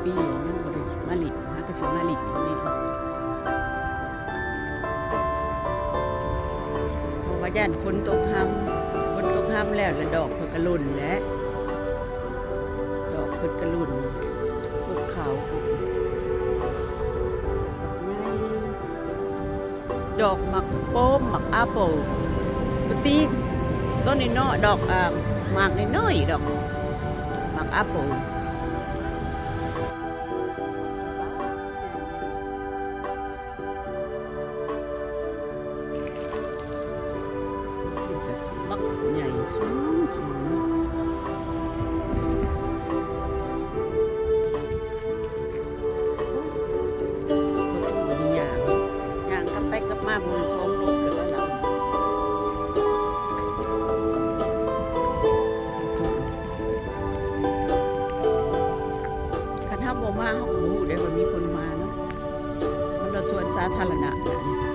ປີນີ້ມັນບໍ່ໄດ້ມາຫຼິ້ນ ຫາກໍຊິມາຫຼິ້ນຢູ່ນີ້ ເພາະວ່າຢ້ານຝົນຕົກຮຳ ຝົນຕົກຮຳແລ້ວ ລະດອກເພິ່ນກໍຫຼົ່ນແຫຼະ ດອກເພິ່ນກໍຫຼົ່ນ ພູເຂົາ ໃຫຍ່ ດອກໝາກໂປມ ໝາກອາໂປ ປະຕິ ຕົ້ນນ້ອຍໆ ດອກ ອາ ໝາກນ້ອຍໆ ດອກ ໝາກອາໂປ. ບັກໃຫຍ່ສູງໆ ໂອ້ ບໍ່ຕ້ອງໄດ້ຍ່າງ ຍ່າງກັບໄປກັບມາບໍ່ສອງໂລກແລ້ວລະ ຄັນເຮົາບໍ່ມາ ເຮົາກໍບໍ່ຮູ້ໄດ້ວ່າມີຄົນມາເນາະ ມັນວ່າສວນສາທາລະນະ.